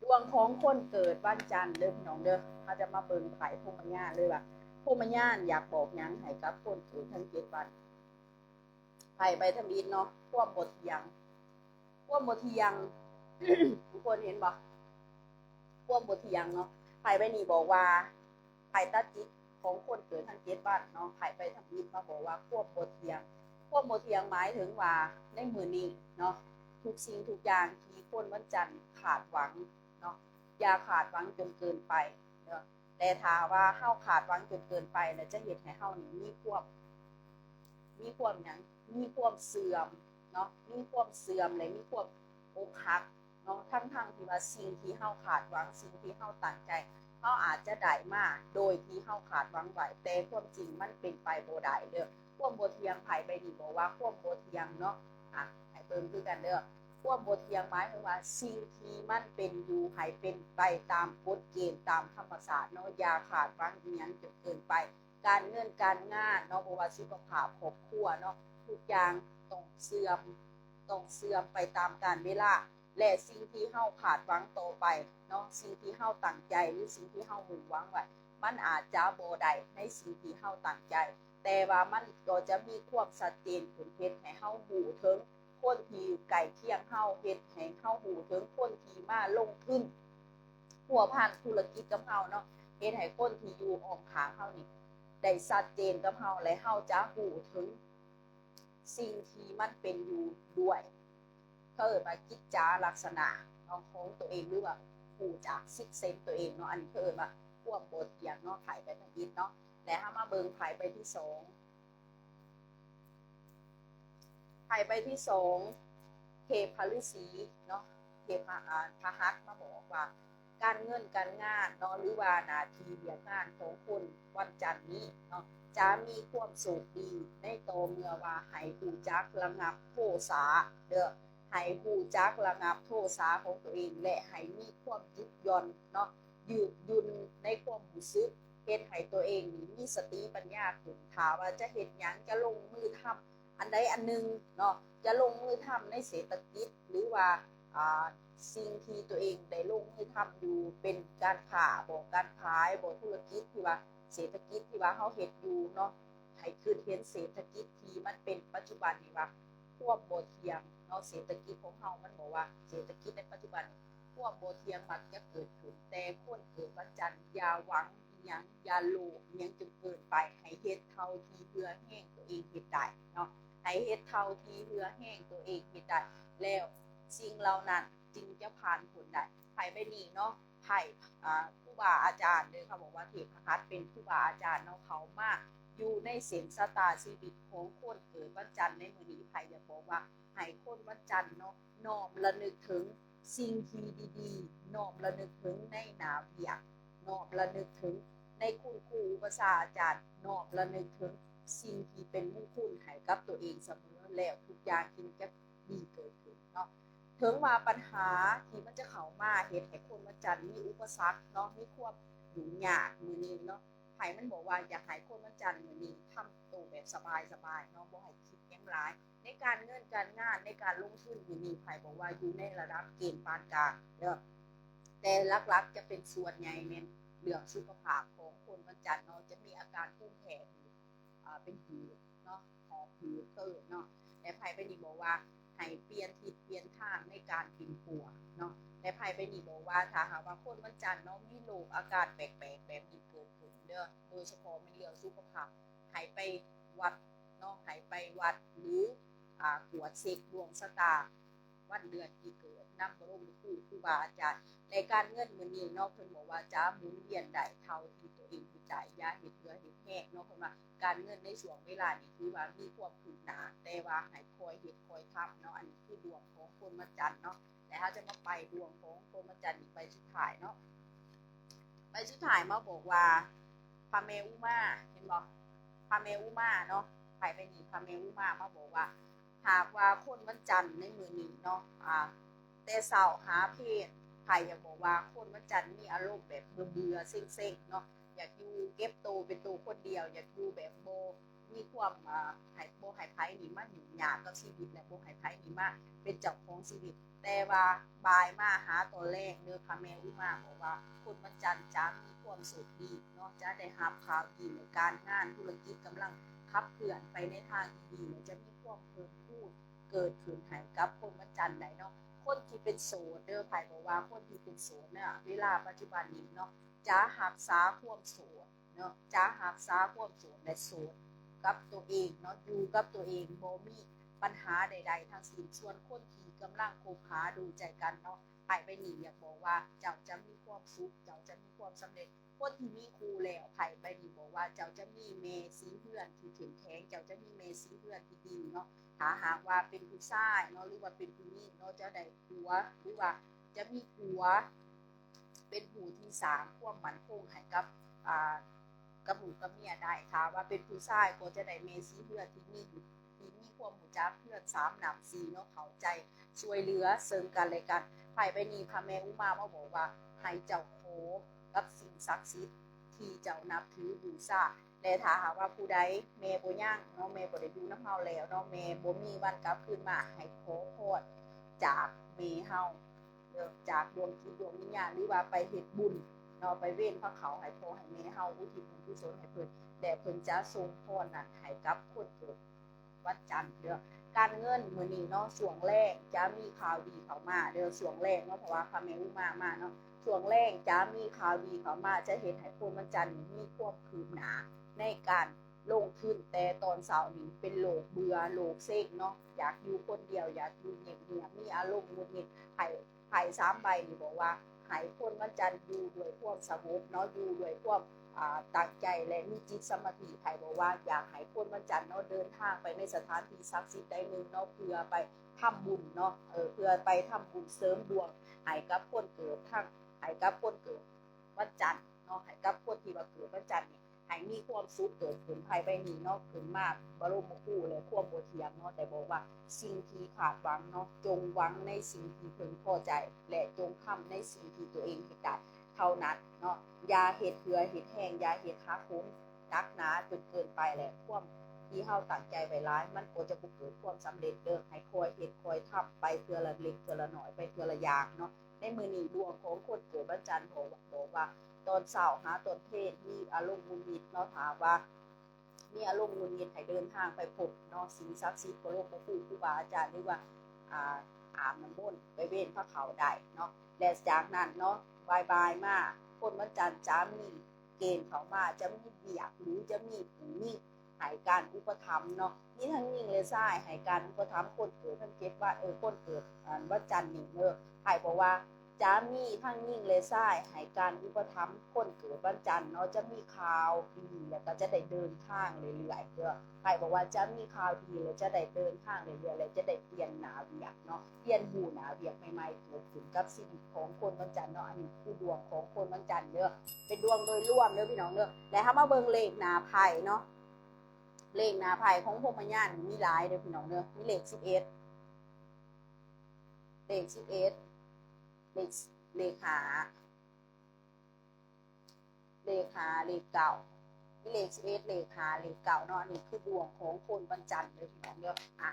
ດວງຂອງຄົນເກີດວັນຈັນເດີ້ພີ່ນ້ອງເດີ້. ເຮົາຈະມາເບິ່ງໄພ້ພົມມະຍານເລີຍວ່າ ພົມມະຍານຢາກບອກຫຍັງໃຫ້ກັບຄົນເກີດທັງເຈັດວັນ. ໄພ້ໃບທຳອິດເນາະ ຄວາມບໍ່ທ່ຽງ ຄວາມບໍ່ທ່ຽງ ທຸກຄົນເຫັນບໍ່? ຄວາມບໍ່ທ່ຽງເນາະ. ໄພ້ໃບນີ້ບອກວ່າ ໄພ້ຕາຈິກຂອງຄົນເກີດທັງເຈັດວັນເນາະ ໄພ້ໃບທຳອິດມາບອກວ່າຄວາມບໍ່ທ່ຽງ. ຄວາມບໍ່ທ່ຽງໝາຍເຖິງວ່າໃນມື້ນີ້ເນາະ ທຸກສິ່ງທຸກຢ່າງທີ່ຄົນວັນຈັນຄາດຫວັງເນາະ ຢ່າຄາດຫວັງຈົນເກີນໄປເນາະ. ແຕ່ຖ້າວ່າເຮົາຄາດຫວັງຈົນເກີນໄປ ແລ້ວຈະເຮັດໃຫ້ເຮົານີ້ມີຄວາມ ມີຄວາມຫຍັງ? ມີຄວາມເສື່ອມເນາະ ມີຄວາມເສື່ອມ ແລະ ມີຄວາມອົກຫັກເນາະ. ທັງໆທີ່ວ່າສິ່ງທີ່ເຮົາຄາດຫວັງ ສິ່ງທີ່ເຮົາຕັ້ງໃຈ ເຮົາອາດຈະໄດ້ມາໂດຍທີ່ເຮົາຄາດຫວັງໄວ້ ແຕ່ຄວາມຈິງມັນເປັນໄປບໍ່ໄດ້ເດີ້. ຄວາມບໍ່ທ່ຽງ ໄພ້ໃບນີ້ບອກວ່າຄວາມບໍ່ທ່ຽງເນາະ. ອາ ໃຫ້ເບິ່ງຄືກັນເດີ້. ຄວາມບໍ່ທ່ຽງໝາຍເຖິງວ່າ ສິ່ງທີ່ມັນເປັນຢູ່ໃຫ້ເປັນໄປຕາມກົດເກນ ຕາມທຳມະຊາດເນາະ ຢ່າຄາດຫວັງອີ່ຫຍັງຈົນເກີນໄປ. ການເງິນການງານເນາະ ບໍ່ວ່າສຸຂະພາບຄອບຄົວເນາະ ທຸກຢ່າງຕ້ອງເສື່ອມ ຕ້ອງເສື່ອມໄປຕາມການເວລາ ແລະ ສິ່ງທີ່ເຮົາຄາດຫວັງຕໍ່ໄປເນາະ ສິ່ງທີ່ເຮົາຕັ້ງໃຈ ຫຼື ສິ່ງທີ່ເຮົາມຸ່ງຫວັງໄວ້ ມັນອາດຈະບໍ່ໄດ້ໃນສິ່ງທີ່ເຮົາຕັ້ງໃຈ ແຕ່ວ່າມັນກໍຈະມີຄວາມຊັດເຈນຂຶ້ນ ເຮັດໃຫ້ເຮົາຮູ້ເຖິງ ຄົນທີ່ຢູ່ໃກ້ຄຽງເຮົາ ເຮັດໃຫ້ເຮົາຮູ້ເຖິງຄົນທີ່ມາລົງທຶນພົວພັນທຸລະກິດກັບເຮົາເນາະ ເຮັດໃຫ້ຄົນທີ່ຢູ່ອ້ອມຂ້າງເຮົານີ້ໄດ້ຊັດເຈນກັບເຮົາ ແລະ ເຮົາຈະຮູ້ເຖິງສິ່ງທີ່ມັນເປັນຢູ່ດ້ວຍ ເຂົາເອີ້ນວ່າກິດຈາລັກສະນະເນາະ ຂອງຕົວເອງ ຫຼືວ່າຮູ້ຈັກຊິກເຊັນຕົວເອງເນາະ. ອັນນີ້ເຂົາເອີ້ນວ່າຄວາມບໍ່ທ່ຽງເນາະ ໄພ້ໃບທຳອິດເນາະ. ແລະ ເຮົາມາເບິ່ງໄພ້ໃບທີສອງ ໄພ້ໃບທີສອງ ເທບພະລືສີເນາະ ເທບພະ ອາ ພະຫັດມາບອກວ່າ ການເງິນການງານເນາະ ຫຼືວ່າໜ້າທີ່ວຽກງານຂອງຄົນວັນຈັນນີ້ເນາະ ຈະມີຄວາມໂຊກດີໃນຕໍ່ເມື່ອວ່າໃຫ້ຮູ້ຈັກລະງັບໂທສາເດີ້ ໃຫ້ຮູ້ຈັກລະງັບໂທສາຂອງຕົວເອງ ແລະ ໃຫ້ມີຄວາມຢຸດຢ່ອນເນາະ ຍືດຫຍຸ່ນໃນຄວາມຮູ້ສຶກ ເຮັດໃຫ້ຕົວເອງນີ້ມີສະຕິປັນຍາຂຶ້ນ. ຖ້າວ່າຈະເຮັດຫຍັງ ຈະລົງມືທຳອັນໃດອັນໜຶ່ງເນາະ ຈະລົງມືທຳໃນເສດຖະກິດ ຫຼືວ່າ ອ່າ ສິ່ງທີ່ຕົວເອງໄດ້ລົງມືທຳຢູ່ ເປັນການຄ້າບໍ ການຂາຍບໍ ທຸລະກິດທີ່ວ່າ ເສດຖະກິດທີ່ວ່າເຮົາເຮັດຢູ່ເນາະ ໃຫ້ຄິດເຫັນເສດຖະກິດທີ່ມັນເປັນປັດຈຸບັນນີ້ວ່າ ຄວາມບໍ່ທ່ຽງເນາະ ເສດຖະກິດຂອງເຮົາ ມັນບອກວ່າເສດຖະກິດໃນປັດຈຸບັນນີ້ ຄວາມບໍ່ທ່ຽງມັກຈະເກີດຂຶ້ນ. ແຕ່ຄົນເກີດວັນຈັນ ຢ່າຫວັງອີ່ຫຍັງ ຢ່າໂລບອີ່ຫຍັງຈົນເກີນໄປ ໃຫ້ເຮັດເທົ່າທີ່ເຫື່ອແຮງຕົວເອງເຮັດໄດ້ເນາະ ໃຫ້ເຮັດເທົ່າທີ່ເຫື່ອແຮງຕົວເອງເຮັດໄດ້ ແລ້ວສິ່ງເຫຼົ່ານັ້ນຈຶ່ງຈະຜ່ານພົ້ນໄດ້. ໄພ້ໃບນີ້ເນາະ ໄພ້ ອ່າ ຄູບາອາຈານເດີ ເຂົາບອກວ່າເທບພະຫັດເປັນຄູບາອາຈານເນາະ ເຂົ້າມາຢູ່ໃນເສັ້ນຊະຕາຊີວິດຂອງຄົນເກີດວັນຈັນໃນມື້ນີ້ ໄພ້ຢາກບອກວ່າໃຫ້ຄົນວັນຈັນເນາະ ນ້ອມລະນຶກເຖິງສິ່ງທີ່ດີໆ ນ້ອມລະນຶກເຖິງໃນໜ້າວຽກ ນ້ອມລະນຶກເຖິງໃນຄຸນຄູອຸປະຊາອາຈານ ນ້ອມລະນຶກເຖິງສິ່ງທີ່ເປັນມຸງຄຸນໃຫ້ກັບຕົວເອງສະເໝີ ແລ້ວທຸກຢ່າງຈຶ່ງຈະດີເກີດຂຶ້ນເນາະ. ເຖິງວ່າບັນຫາທີ່ມັນຈະເຂົ້າມາເຮັດໃຫ້ຄົນວັນຈັນມີອຸປະສັກເນາະ ມີຄວາມຫຍຸ້ງຍາກມື້ນີ້ເນາະ ໄພ້ມັນບອກວ່າຢາກໃຫ້ຄົນວັນຈັນມື້ນີ້ທຳໂຕແບບສະບາຍໆເນາະ ບໍ່ໃຫ້ຄິດຫຍັງຫຼາຍ ໃນການເງິນການງານ ໃນການລົງທຶນມື້ນີ້ ໄພ້ບອກວ່າຢູ່ໃນລະດັບເກນປານກາງເດີ້. ແຕ່ຫຼັກໆຈະເປັນສ່ວນໃຫຍ່ແມ່ນເລື່ອງສຸຂະພາບຂອງຄົນວັນຈັນເນາະ ຈະມີອາການພູມແພ້ ອາ ເປັນຫືດເນາະ ຫອບຫືດເອີ້ນເນາະ. ແລະ ໄພ້ໃບນີ້ບອກວ່າໃຫ້ປ່ຽນທິດປ່ຽນທາງໃນການປິ່ນປົວເນາະ. ແລະ ໄພ້ໃບນີ້ບອກວ່າ ຖ້າຫາກວ່າຄົນວັນຈັນເນາະ ມີໂລກອາການແປກໆແບບນີ້ເກີດຂຶ້ນເດີ້ ໂດຍສະເພາະແມ່ນເລື່ອງສຸຂະພາບ ໃຫ້ໄປວັດເນາະ ໃຫ້ໄປວັດ ຫຼື ອາ ກວດເຊັກດວງຊະຕາ ວັນເດືອນປີເກີດນຳບໍລົມຄູ ຄູບາອາຈານ. ແລະ ການເງິນມື້ນີ້ເນາະ ເພິ່ນບອກວ່າຈະໝູນວຽນໄດ້ເທົ່າທີ່ຕົວເອງເຮັດໄດ້ ຢ່າເຮັດເຫື່ອເຮັດແຮງເນາະ. ເພິ່ນວ່າການເງິນໃນຊ່ວງເວລານີ້ຖືວ່າມີຄວາມຄືບໜ້າ ແຕ່ວ່າໃຫ້ຄ່ອຍເຮັດຄ່ອຍທຳເນາະ. ອັນນີ້ຄືດວງຂອງຄົນວັນຈັນເນາະ. ແລະ ເຮົາຈະມາໄປດວງຂອງຄົນວັນຈັນອີກໃບສຸດທ້າຍເນາະ. ໃບສຸດທ້າຍມາບອກວ່າ ພະແມ່ອຸມາ ເຫັນບໍ່? ພະແມ່ອຸມາເນາະ ໄພ້ໃບນີ້ ພະແມ່ອຸມາມາບອກວ່າ ຫາກວ່າຄົນວັນຈັນໃນມື້ນີ້ເນາະ ອາ ແຕ່ເຊົ້າຫາເພນ ໄພ້ຢາກບອກວ່າຄົນວັນຈັນມີອາລົມແບບເບື່ອໆເຊັງໆເນາະ ຢາກຢູ່ເກັບໂຕເປັນໂຕຄົນດຽວ ຢາກຢູ່ແບບບໍ່ ມີຄວາມ ອ່າ ໃຫ້ ບໍ່ໃຫ້ໃຜນີ້ມາຫຍຸ້ງຍາກກັບຊີວິດ ແລະ ບໍ່ໃຫ້ໃຜນີ້ມາເປັນເຈົ້າຂອງຊີວິດ. ແຕ່ວ່າບ່າຍມາຫາຕອນແລງເດີ ພະແມ່ອຸມາບອກວ່າ ຄົນວັນຈັນຈະມີຄວາມໂຊກດີເນາະ, ຈະໄດ້ຮັບຂ່າວດີ ແລະ ການງານທຸລະກິດກຳລັງຂັບເຄື່ອນໄປໃນທາງທີ່ດີ ແລະ ຈະມີຄວາມເພີ່ມພູນເກີດຂຶ້ນໃຫ້ກັບຄົນວັນຈັນໄດ້ເນາະ. ຄົນທີ່ເປັນໂສດເດີ ໃຜບອກວ່າຄົນທີ່ເປັນໂສດເນຍ ເວລາປັດຈຸບັນນີ້ເນາະ ຈະຮັກສາຄວາມໂສດ ເນາະ ຈະຮັກສາຄວາມໂສດ ແລະ ໂສດກັບຕົວເອງເນາະ, ຢູ່ກັບຕົວເອງ ບໍ່ມີບັນຫາໃດໆທັງສິ້ນ. ສ່ວນຄົນທີ່ກຳລັງຄົບຫາດູໃຈກັນເນາະ ໄພໃບນີ້ຢາກບອກວ່າເຈົ້າຈະມີຄວາມສຸກ, ເຈົ້າຈະມີຄວາມສຳເລັດ. ຄົນທີ່ມີຄູ່ແລ້ວ ໄພໃບນີ້ບອກວ່າເຈົ້າຈະມີແມ່ສີເຮືອນທີ່ເຂັ້ມແຂງ, ເຈົ້າຈະມີແມ່ສີເຮືອນທີ່ດີເນາະ. ຖ້າຫາກວ່າເປັນຜູ້ຊາຍເນາະ ຫຼືວ່າເປັນຜູ້ຍິງເນາະ ຈະໄດ້ຜົວ ຫຼືວ່າຈະມີຜົວ ເປັນຜູ້ທີ່ສ້າງຄວາມໝັ້ນຄົງໃຫ້ກັບ ອ່າ ກັບລູກກັບເມຍໄດ້. ຖ້າວ່າເປັນຜູ້ຊາຍກໍຈະໄດ້ແມ່ສີເຮືອນທີ່ມີ ທີ່ມີຄວາມຮູ້ຈັກເຮືອນສາມນ້ຳສີ່ເນາະ, ເຂົ້າໃຈ ຊ່ວຍເຫຼືອເຊິ່ງກັນແລະກັນ. ໄພໃບນີ້ພະແມ່ອຸມາມາບອກວ່າ ໃຫ້ເຈົ້າຂໍກັບສິ່ງສັກສິດທີ່ເຈົ້ານັບຖືບູຊາ ແລະ ຖ້າຫາກວ່າຜູ້ໃດແມ່ບໍ່ຍັງເນາະ, ແມ່ບໍ່ໄດ້ຢູ່ນຳເຮົາແລ້ວເນາະ, ແມ່ບໍ່ມີວັນກັບຄືນມາ, ໃຫ້ຂໍພອນຈາກແມ່ເຮົາ ເອີ ຈາກດວງຈິດດວງວິນຍານ ຫຼືວ່າໄປເຮັດບຸນເນາະ, ໄປເວັນພະເຂົ້າໃຫ້ພໍ່ໃຫ້ແມ່ເຮົາ, ອຸທິດບຸນກຸສົນໃຫ້ເພິ່ນ ແລະ ເພິ່ນຈະສົ່ງພອນນັ້ນໃຫ້ກັບຄົນເກີດວັນຈັນເດີ. ການເງິນມື້ນີ້ເນາະ ຊ່ວງແລງຈະມີຂ່າວດີເຂົ້າມາເດີ, ຊ່ວງແລງເນາະ ເພາະວ່າພະແມ່ອຸມາມາເນາະ, ຊ່ວງແລງຈະມີຂ່າວດີເຂົ້າມາ ຈະເຮັດໃຫ້ຄົນວັນຈັນນີ້ມີຄວາມຄືບໜ້າໃນການ ລົງທຶນແຕ່ຕອນເຊົ້ານີ້ເປັນໂລກເບື່ອໂລກເຊັງເນາະ, ຢາກຢູ່ຄົນດຽວ ຢາກຢູ່ງຽບໆ ມີອາລົມຫງຸດຫງິດ. ໄພ ໄພສາມໃບນີ້ບອກວ່າໃຫ້ຄົນວັນຈັນຢູ່ດ້ວຍຄວາມສະຫງົບເນາະ, ຢູ່ດ້ວຍຄວາມ ອ່າ ຕັ້ງໃຈ ແລະ ມີຈິດສະມາທິ. ໄພບອກວ່າຢາກໃຫ້ຄົນວັນຈັນເນາະ ເດີນທາງໄປໃນສະຖານທີ່ສັກສິດໃດໜຶ່ງເນາະ ເພື່ອໄປທຳບຸນເນາະ, ເອີ ເພື່ອໄປທຳບຸນເສີມດວງໃຫ້ກັບຄົນເກີດທັງ ໃຫ້ກັບຄົນເກີດວັນຈັນເນາະ, ໃຫ້ກັບຄົນທີ່ວ່າເກີດວັນຈັນນີ້ ໃຫ້ມີຄວາມສຸກເກີດຂຶ້ນ. ໄພໃບນີ້ເນາະ ຂຶ້ນມາບະລົມຄູ ແລະ ຄວາມບໍ່ທ່ຽງເນາະ, ໄດ້ບອກວ່າສິ່ງທີ່ຄາດຫວັງເນາະ ຈົ່ງຫວັງໃນສິ່ງທີ່ເພິ່ງພໍໃຈ ແລະ ຈົ່ງທຳໃນສິ່ງທີ່ຕົວເອງເຮັດໄດ້ເທົ່ານັ້ນເນາະ. ຢ່າເຮັດເຫື່ອເຮັດແຮງ, ຢ່າເຮັດຫັກໂຫມໜັກໜາຈົນເກີນໄປ, ແລະ ຄວາມທີ່ເຮົາຕັ້ງໃຈໄວ້ຫຼາຍ ມັນກໍຈະບໍ່ເກີດຄວາມສຳເລັດເດີ. ໃຫ້ຄ່ອຍເຮັດຄ່ອຍທຳໄປເທື່ອລະເລັກເທື່ອລະນ້ອຍ, ໄປເທື່ອລະຢ່າງເນາະ. ໃນມື້ນີ້ດວງຂອງຄົນເກີດວັນຈັນ ບອກ ບອກວ່າຕອນເຊົ້າຫາຕອນເພນມີອາລົມຫງຸດຫງິດເນາະ, ຖ້າວ່າມີອາລົມຫງຸດຫງິດໃຫ້ເດີນທາງໄປພົບເນາະ ສິ່ງສັກສິດ ເຄົາລົບຂອບຄຸນຄູບາອາຈານ ຫຼືວ່າ ອ່າ ອາບນ້ຳມົນ ໄປເວັນພະເຂົ້າໄດ້ເນາະ. ແລະ ຈາກນັ້ນເນາະ ບ່າຍໆມາ ຄົນວັນຈັນຈະມີເກນເຂົ້າມາ ຈະມີວຽກ ຫຼື ຈະມີຜູ້ມີ ໃຫ້ການອຸປະຖຳເນາະ, ມີທັງຍິງ ແລະ ຊາຍໃຫ້ການອຸປະຖຳຄົນເກີດວັນເຈັດວັນ ເອີ ຄົນເກີດ ອັນ ວັນຈັນນີ້ເດີ. ໄພບອກວ່າຈະມີທັງຍິງ ແລະ ຊາຍໃຫ້ການອຸປະຖຳຄົນເກີດວັນຈັນເນາະ, ຈະມີຂ່າວດີ ແລ້ວກໍຈະໄດ້ເດີນທາງເລື້ອຍໆເດີ. ໄພບອກວ່າຈະມີຂ່າວດີ ແລະ ຈະໄດ້ເດີນທາງເລື້ອຍໆ ແລະ ຈະໄດ້ປ່ຽນໜ້າວຽກເນາະ, ປ່ຽນຮູໜ້າວຽກໃໝ່ໆເກີດຂຶ້ນກັບຊີວິດຂອງຄົນວັນຈັນເນາະ. ອັນນີ້ຄືດວງຂອງຄົນວັນຈັນເດີ, ເປັນດວງໂດຍລວມເດີພີ່ນ້ອງເດີ. ແລະ ເຮົາມາເບິ່ງເລກໜ້າໄພ້ເນາະ. ເລກໜ້າໄພ້ຂອງພົມມະຍານມີຫຼາຍເດີພີ່ນ້ອງເດີ, ມີເລກສິບເອັດ ເລກສິບເອັດ ເລກ ເລກຫ້າ ເລກຫ້າ ເລກເກົ້າ ມີເລກສິບເອັດ ເລກຫ້າ ເລກເກົ້າເນາະ. ອັນນີ້ຄືດວງຂອງຄົນວັນຈັນເດີພີ່ນ້ອງເດີ. ອ່າ